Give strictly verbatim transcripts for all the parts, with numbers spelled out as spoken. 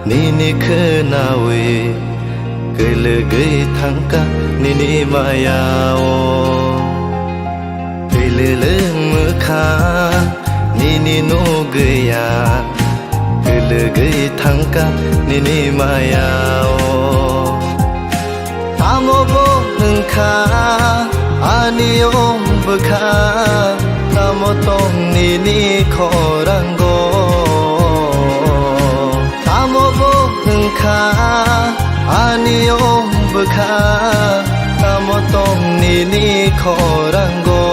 Nini khwnawi kwlwgwi thangkha nini maya-o. Twilwlwng mwkha nini nugwiya, kwlwgwi thangkha nini maya-o. Tamo bo wngkha ani ombwkha, tamo tong nini khorango. Tamo bo wngkha ani ombwkha, tamo tong nini khorango.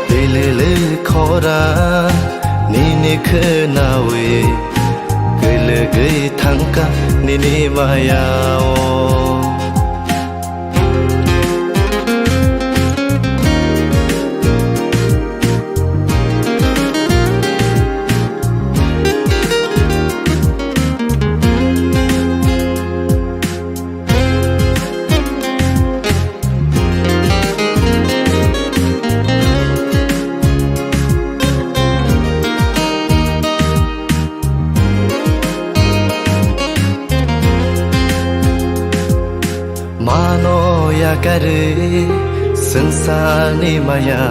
Twilwlwng khorang nini khwnawi, kwlwgwi thangkha nini maya-o. Mano yakarwi swngcharni maya,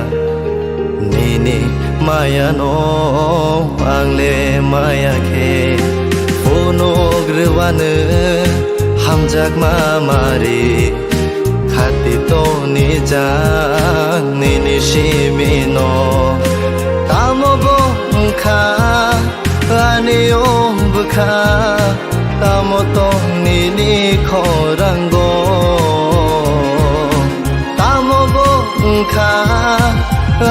nini mayano angle maya khe. Phunuk rwano hamjakma mari, khati toni jang nini simino. Tamo bo wngkha ani ombwkha, tamo tong nini khorango. Tamo bo wngkha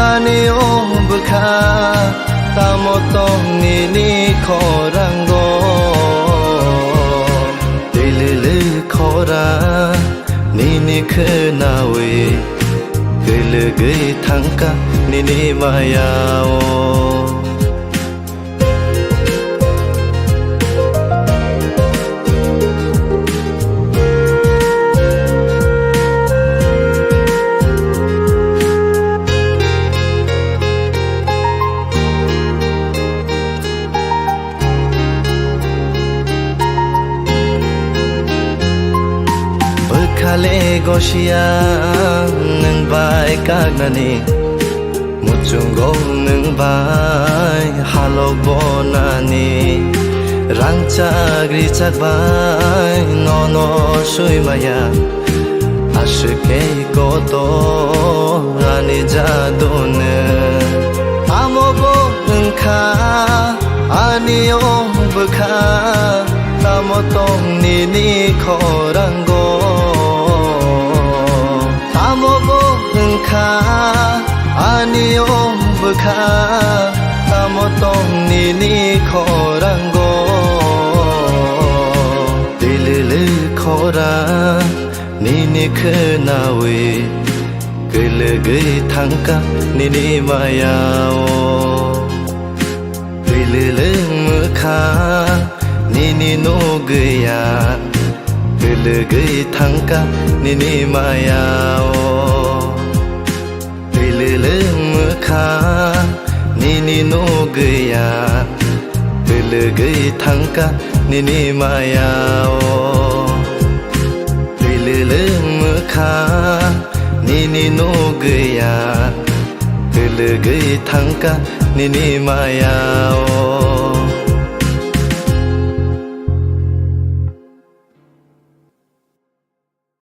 ani ombwkha, tamo tong nini khorango. Twilwlwng khorang nini khwnawi, kwlwgwi thangkha nini maya-o. Bwkhale gosia nwng bai kaknani, muchungo nwng bai halok bonani. Rangchak richak bai nono swi maya, aswk khe kotor ani jadunw. Tamo bo wngkha ani ombwkha, tamo tong nini khorango. Tamo bo wngkha ani ombwkha, tamo tong nini khorango. Twilwlwng khorang nini khwnawi, kwlwgwi thangkha nini maya-o. Twilwlwng mwkha nini nugwiya, kwlwgwi thangkha nini maya-o. Twilwlwng mwkha nini nugwiya, kwlwgwi thangkha nini maya-o. Twilwlwng mwkha nini nugwiya, kwlwgwi thangkha nini maya-o.